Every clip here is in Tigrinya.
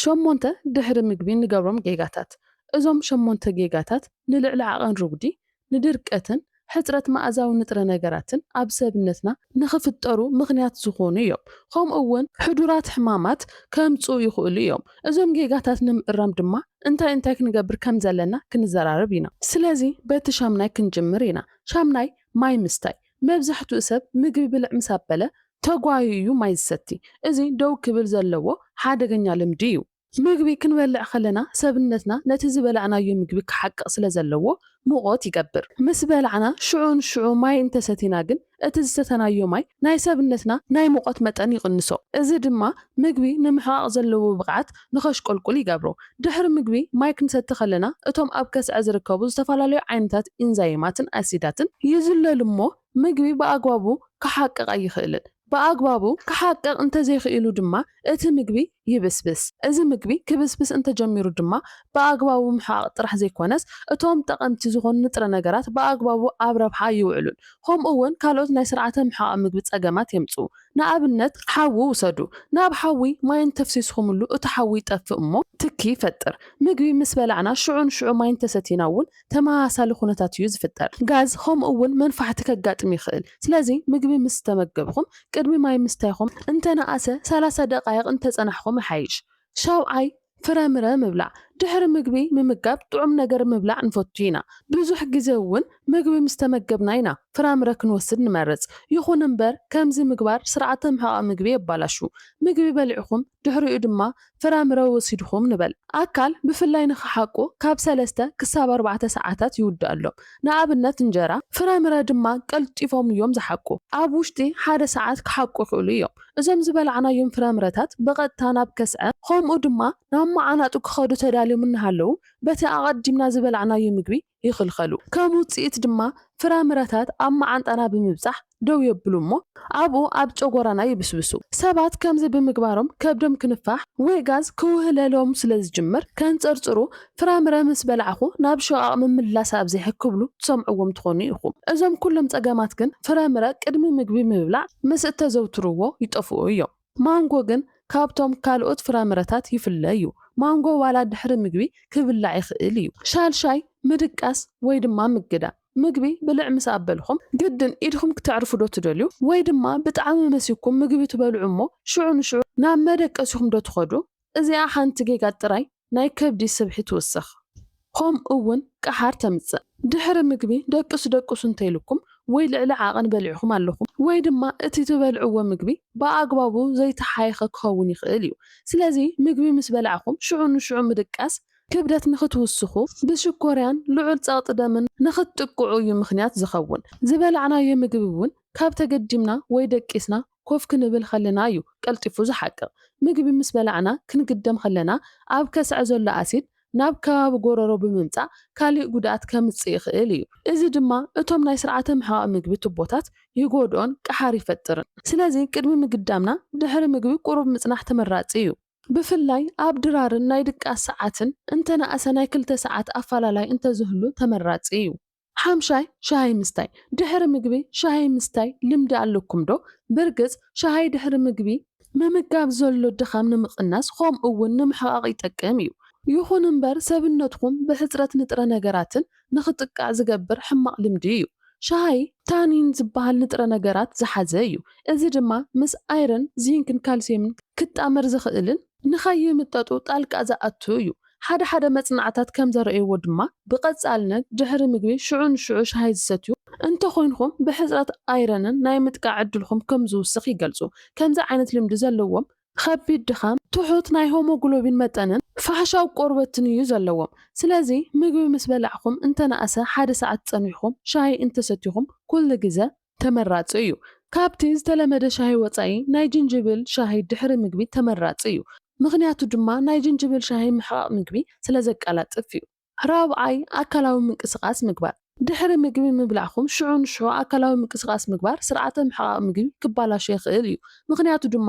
ሸሞንተ፣ ድሕሪ ምግቢ ንገብሮም ጌጋታት። እዞም ሸሞንተ ጌጋታት ንልዕሊ ዓቐን ርጉዲ፣ ንድርቀትን ሕጽረት መኣዛዊ ንጥረ ነገራትን ኣብ ሰብነትና ንኽፍጠሩ ምኽንያት ዝኾኑ እዮም። ከምኡ እውን ሕዱራት ሕማማት ከምጽኡ ይኽእሉ እዮም። እዞም ጌጋታት ንምእራም ድማ እንታይ እንታይ ክንገብር ከም ዘለና ክንዘራረብ ኢና። ስለዚ በቲ ሻምናይ ክንጅምር ኢና። ሻምናይ፣ ማይ ምስታይ። መብዛሕትኡ ሰብ ምግቢ ብልዕ ምስ ኣበለ ተጓዩ እዩ ማይ ዝሰቲ። እዚ ደው ክብል ዘለዎ ሓደገኛ ልምዲ እዩ። ምግቢ ክንበልዕ ከለና ሰብነትና ነቲ ዝበላዕናዮ ምግቢ ክሓቅቕ ስለ ዘለዎ ሙቐት ይገብር። ምስ በላዕና ሽዑ ንሽዑ ማይ እንተሰቲና ግን እቲ ዝሰተናዮ ማይ ናይ ሰብነትና ናይ ሙቐት መጠን ይቕንሶ። እዚ ድማ ምግቢ ንምሕቓቕ ዘለዎ ብቕዓት ንኸሽቆልቁል ይገብሮ። ድሕሪ ምግቢ ማይ ክንሰቲ ከለና እቶም ኣብ ከስዐ ዝርከቡ ዝተፈላለዩ ዓይነታት ኢንዛይማትን ኣሲዳትን ይዝለሉ እሞ ምግቢ ብኣግባቡ ክሓቅቕ ኣይኽእልን። ብኣግባቡ ክሓቅቕ እንተዘይኽኢሉ ድማ እቲ ምግቢ ይብስብስ። እዚ ምግቢ ክብስብስ እንተጀሚሩ ድማ ብኣግባቡ ምሕቓቕ ጥራሕ ዘይኮነስ እቶም ጠቐምቲ ዝኾኑ ንጥረ ነገራት ብኣግባቡ ኣብ ረብሓ ኣይውዕሉን። ከምኡ እውን ካልኦት ናይ ስርዓተ ምሕቓቕ ምግቢ ጸገማት የምጽኡ። ንኣብነት ሓዊ ውሰዱ። ናብ ሓዊ ማይ እንተፍሲስኹምሉ እቲ ሓዊ ይጠፍእ እሞ ትኪ ይፈጥር። ምግቢ ምስ በላዕና ሽዑ ንሽዑ ማይ እንተሰቲና እውን ተመሳሳሊ ኩነታት እዩ ዝፍጠር። ጋዝ ከምኡ እውን መንፋሕቲ ከጋጥም ይኽእል። ስለዚ ምግቢ ምስ ተመገብኹም ቅድሚ ማይ ምስታይኹም እንተነኣሰ ሰላሳ ደቃይቕ እንተጸናሕኹም ይሓይሽ። ሻውዓይ፣ ፍረምረ ምብላዕ። ድሕሪ ምግቢ ምምጋብ ጥዑም ነገር ምብላዕ ንፈቱ ኢና። ብዙሕ ግዜ እውን ምግቢ ምስ ተመገብና ኢና ፍራምረ ክንወስድ ንመርጽ። ይኹን እምበር ከምዚ ምግባር ስርዓተ ምሕቓቕ ምግቢ የባላሹ። ምግቢ በሊዕኹም ድሕሪኡ ድማ ፍራምረ ወሲድኹም ንበል። ኣካል ብፍላይ ንኽሓቁ ካብ ሰለስተ ክሳብ ኣርባዕተ ሰዓታት ይውድኣሎም። ንኣብነት እንጀራ፣ ፍራምረ ድማ ቀልጢፎም እዮም ዝሓቁ። ኣብ ውሽጢ ሓደ ሰዓት ክሓቁ ይኽእሉ እዮም። እዞም ዝበላዕናዮም ፍራምረታት ብቐጥታ ናብ ከስዐ ከምኡ ድማ ናብ መዓናጡ ክኸዱ ተዳልዮም እናሃለዉ በቲ ኣቐዲምና ዝበላዕናዮ ምግቢ ይኽልኸሉ። ከም ውጽኢት ድማ ፍራምረታት ኣብ መዓንጣና ብምብጻሕ ደው የብሉ እሞ ኣብኡ ኣብ ጨጎራና ይብስብሱ። ሰባት ከምዚ ብምግባሮም ከብዶም ክንፋሕ ወይ ጋዝ ክውህለሎም ስለ ዝጅምር ከንጸርጽሩ ፍራምረ ምስ በላዕኹ ናብ ሽቓቕ ምምላስ ኣብዚሐ ክብሉ ትሰምዕዎም ትኾኑ ኢኹም። እዞም ኩሎም ጸገማት ግን ፍራምረ ቅድሚ ምግቢ ምብላዕ ምስ እተዘውትርዎ ይጠፍኡ እዮም። ማንጎ ግን ካብቶም ካልኦት ፍራምረታት ይፍለ እዩ። ማንጎ ዋላ ድሕሪ ምግቢ ክብላዕ ይኽእል እዩ። ሻልሻይ ምድቃስ ወይ ድማ ምግዳም። ምግቢ ብልዕ ምስ ኣበልኹም ግድን ኢድኹም ክተዕርፉ ዶ ትደልዩ? ወይ ድማ ብጣዕሚ መሲኩም ምግቢ ትበልዑ እሞ ሽዑ ንሽዑ ናብ መደቀሲኹም ዶ ትኸዱ? እዚኣ ሓንቲ ጌጋ ጥራይ ናይ ከብዲ ስብሒ ትውስኽ። ከምኡ እውን ቀሓር ተምጽእ። ድሕሪ ምግቢ ደቅሱ ደቅሱ እንተኢልኩም ወይ ልዕሊ ዓቐን በሊዕኹም ኣለኹም ወይ ድማ እቲ ትበልዕዎ ምግቢ ብኣግባቡ ዘይተሓየኸ ክኸውን ይኽእል እዩ። ስለዚ ምግቢ ምስ በላዕኹም ሽዑ ንሽዑ ምድቃስ ክብደት ንኽትውስኹ፣ ብሽኮርያን ልዑል ጸቕጢ ደምን ንኽትጥቅዑ እዩ ምኽንያት ዝኸውን። ዝበላዕናዮ ምግቢ እውን ካብ ተገዲምና ወይ ደቂስና ኮፍ ክንብል ከለና እዩ ቀልጢፉ ዝሓቅቕ። ምግቢ ምስ በላዕና ክንግደም ከለና ኣብ ከስዐ ዘሎ ኣሲድ ናብ ከባቢ ጎረሮ ብምምጻእ ካሊእ ጉድኣት ከምጽእ ይኽእል እዩ። እዚ ድማ እቶም ናይ ስርዓተ ምሕቓቕ ምግቢ ቱቦታት ይጎድኦን ቀሓር ይፈጥርን። ስለዚ ቅድሚ ምግዳምና ድሕሪ ምግቢ ቁሩብ ምጽናሕ ተመራጺ እዩ። ብፍላይ ኣብ ድራርን ናይ ድቃስ ሰዓትን እንተነኣሰ ናይ ክልተ ሰዓት ኣፈላላይ እንተዝህሉ ተመራጺ እዩ። ሓምሻይ፣ ሻሂ ምስታይ። ድሕሪ ምግቢ ሻሂ ምስታይ ልምዲ ኣለኩም ዶ? ብርግጽ ሻሂ ድሕሪ ምግቢ ምምጋብ ዘሎ ድኻም ንምቕናስ ከምኡ እውን ንምሕቓቕ ይጠቅም እዩ። ይኹን እምበር ሰብነትኩም ብሕጽረት ንጥረ ነገራትን ንኽጥቃዕ ዝገብር ሕማቕ ልምዲ እዩ። ሻሂ ታኒን ዝበሃል ንጥረ ነገራት ዝሓዘ እዩ። እዚ ድማ ምስ ኣይረን፣ ዚንክን ካልሲየምን ክጣመር ዝኽእልን ንኸይምጠጡ ጣልቃ ዝኣቱ እዩ። ሓደ ሓደ መጽናዕታት ከም ዘርእይዎ ድማ ብቐጻልነት ድሕሪ ምግቢ ሽዑ ንሽዑ ሻሂ ዝሰትዩ እንተኾይንኹም ብሕጽረት ኣይረንን ናይ ምጥቃዕ ዕድልኹም ከም ዝውስኽ ይገልጹ። ከምዚ ዓይነት ልምዲ ዘለዎም ከቢድ ድኻም፣ ትሑት ናይ ሆሞግሎቢን መጠንን ፋሕሻው ቆርበትን እዩ ዘለዎም። ስለዚ ምግቢ ምስ በላዕኹም እንተነኣሰ ሓደ ሰዓት ጸኒሕኩም ሻሂ እንተሰቲኹም ኩሉ ግዘ ተመራጺ እዩ። ካብቲ ዝተለመደ ሻሂ ወጻኢ ናይ ጅንጅብል ሻሂ ድሕሪ ምግቢ ተመራጺ እዩ። ምኽንያቱ ድማ ናይ ጅንጅብል ሻሂ ምሕቓቕ ምግቢ ስለ ዘቀላጥፍ እዩ። ራብዓይ፣ ኣካላዊ ምንቅስቓስ ምግባር። ድሕሪ ምግቢ ምብላዕኹም ሽዑ ንሽዑ ኣካላዊ ምንቅስቓስ ምግባር ስርዓተ ምሕቓቕ ምግቢ ክባላሾ ይኽእል እዩ። ምኽንያቱ ድማ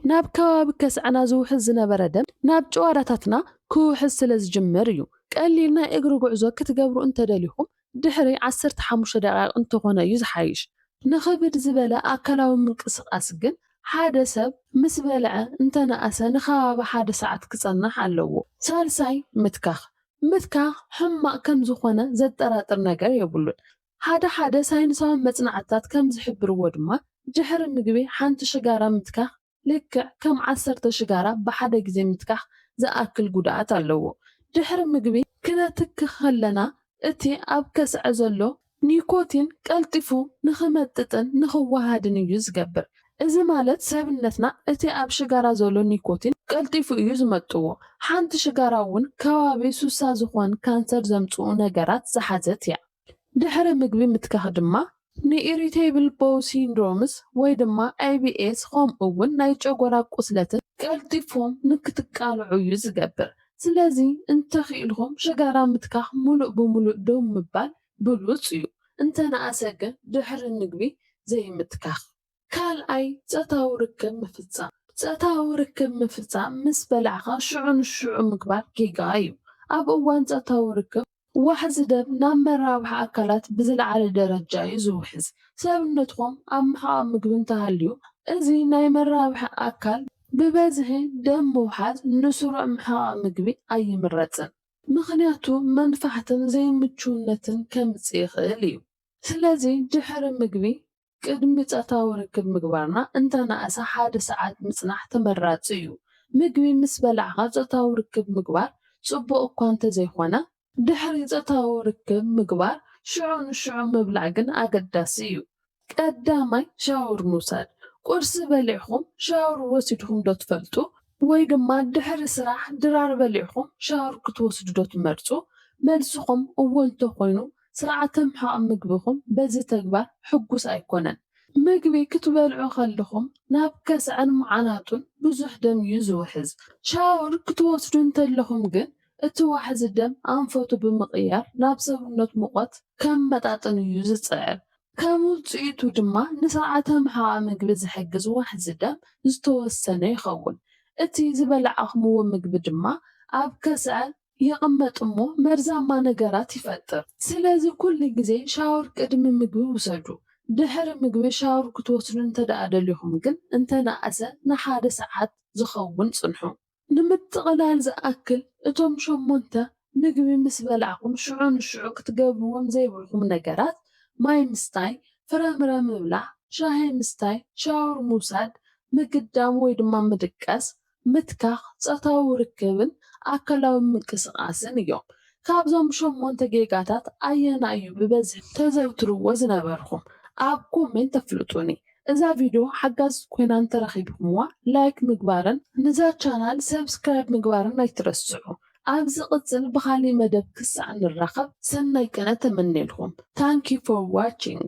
ናብ ከባቢ ከስዐና ዝውሕዝ ዝነበረ ደም ናብ ጭዋዳታትና ክውሕዝ ስለ ዝጅምር እዩ። ቀሊል ናይ እግሪ ጉዕዞ ክትገብሩ እንተደሊኹም ድሕሪ ዓሰርተ ሓሙሽተ ደቂቕ እንተኾነ እዩ ዝሓይሽ። ንኽብድ ዝበለ ኣካላዊ ምንቅስቓስ ግን ሓደ ሰብ ምስ በልዐ እንተነኣሰ ንኸባቢ ሓደ ሰዓት ክጸንሕ ኣለዎ። ሳልሳይ፣ ምትካኽ። ምትካኽ ሕማቕ ከም ዝኾነ ዘጠራጥር ነገር የብሉን። ሓደ ሓደ ሳይንሳዊ መጽናዕትታት ከም ዝሕብርዎ ድማ፣ ድሕሪ ምግቢ ሓንቲ ሽጋራ ምትካኽ ልክዕ ከም ዓሰርተ ሽጋራ ብሓደ ግዜ ምትካኽ ዝኣክል ጉድኣት ኣለዎ። ድሕሪ ምግቢ ክነትክኽ ከለና፣ እቲ ኣብ ከስዐ ዘሎ ኒኮቲን ቀልጢፉ ንኽመጥጥን ንኽወሃድን እዩ ዝገብር። እዚ ማለት ሰብነትና እቲ ኣብ ሽጋራ ዘሎ ኒኮቲን ቀልጢፉ እዩ ዝመጥዎ። ሓንቲ ሽጋራ እውን ከባቢ ሱሳ ዝኾን ካንሰር ዘምጽኡ ነገራት ዝሓዘት እያ። ድሕሪ ምግቢ ምትካኽ ድማ ንኢሪቴብል ቦው ሲንድሮምስ ወይ ድማ ኣይ ቢ ኤስ፣ ከምኡ እውን ናይ ጨጎራ ቁስለትን ቀልጢፎም ንክትቃልዑ እዩ ዝገብር። ስለዚ እንተኽኢልኩም ሽጋራ ምትካኽ ሙሉእ ብሙሉእ ደው ምባል ብሉጽ እዩ። እንተነኣሰ ግን ድሕሪ ምግቢ ዘይምትካኽ። ካልኣይ፣ ጾታዊ ርክብ ምፍጻም። ጾታዊ ርክብ ምፍጻም ምስ በላዕኻ ሽዑ ንሽዑ ምግባር ጌጋ እዩ። ኣብ እዋን ጾታዊ ርክብ ዋሕዚ ደም ናብ መራብሒ ኣካላት ብዝለዓለ ደረጃ እዩ ዝውሕዝ። ሰብነትኩም ኣብ ምሕቓቕ ምግቢ እንተሃልዩ፣ እዚ ናይ መራብሒ ኣካል ብበዝሒ ደም ምውሓዝ ንስሩዕ ምሕቓቕ ምግቢ ኣይምረጽን። ምኽንያቱ መንፋሕትን ዘይምችውነትን ከምጽእ ይኽእል እዩ። ስለዚ ድሕሪ ምግቢ ቅድሚ ጾታዊ ርክብ ምግባርና እንተነኣሰ ሓደ ሰዓት ምጽናሕ ተመራጺ እዩ። ምግቢ ምስ በላዕኻ ጾታዊ ርክብ ምግባር ጽቡቕ እኳ እንተዘይኮነ፣ ድሕሪ ጾታዊ ርክብ ምግባር ሽዑ ንሽዑ ምብላዕ ግን ኣገዳሲ እዩ። ቀዳማይ፣ ሻወር ምውሳድ። ቁርሲ በሊዕኹም ሻወር ወሲድኩም ዶ ትፈልጡ? ወይ ድማ ድሕሪ ስራሕ ድራር በሊዕኹም ሻወር ክትወስዱ ዶ ትመርጹ? መልስኹም እወ እንተኾይኑ፣ ስርዓተ ምሕቓቕ ምግብኹም በዚ ተግባር ሕጉስ ኣይኮነን። ምግቢ ክትበልዑ ከለኹም ናብ ከስዐን መዓናጡን ብዙሕ ደም እዩ ዝውሕዝ። ሻወር ክትወስዱ እንተለኹም ግን፣ እቲ ዋሕዚ ደም ኣንፈቱ ብምቕያር ናብ ሰብነት ሙቐት ከመጣጥን እዩ ዝጽዕር። ከም ውጽኢቱ ድማ ንስርዓተ ምሕቓቕ ምግቢ ዝሕግዝ ዋሕዚ ደም ዝተወሰነ ይኸውን። እቲ ዝበላዕኽምዎ ምግቢ ድማ ኣብ ከስዐ ይቕመጥ እሞ መርዛማ ነገራት ይፈጥር። ስለዚ ኩሉ ግዜ ሻወር ቅድሚ ምግቢ ውሰዱ። ድሕሪ ምግቢ ሻወር ክትወስዱ እንተ ደኣ ደሊኹም ግን እንተነኣሰ ንሓደ ሰዓት ዝኸውን ጽንሑ። ንምጥቕላል ዝኣክል፣ እቶም ሸሞንተ ምግቢ ምስ በላዕኹም ሽዑ ንሽዑ ክትገብርዎም ዘይብልኩም ነገራት፣ ማይ ምስታይ፣ ፍረምረ ምብላዕ፣ ሻሂ ምስታይ፣ ሻወር ምውሳድ፣ ምግዳም ወይ ድማ ምድቀስ፣ ምትካኽ፣ ጾታዊ ርክብን ኣካላዊ ምንቅስቓስን እዮም። ካብዞም ሸሞንተ ጌጋታት ኣየናይ እዩ ብበዝሒ ተዘውትርዎ ዝነበርኩም? ኣብ ኮሜንት ኣፍልጡኒ። እዛ ቪድዮ ሓጋዚት ኮይና እንተረኺብኩምዋ፣ ላይክ ምግባርን ንዛ ቻናል ሰብስክራይብ ምግባርን ኣይትረስዑ። ኣብ ዝቕጽል ብኻሊእ መደብ ክሳዕ ንራኸብ ሰናይ ቅነ ተመኔልኩም። Thank you for watching።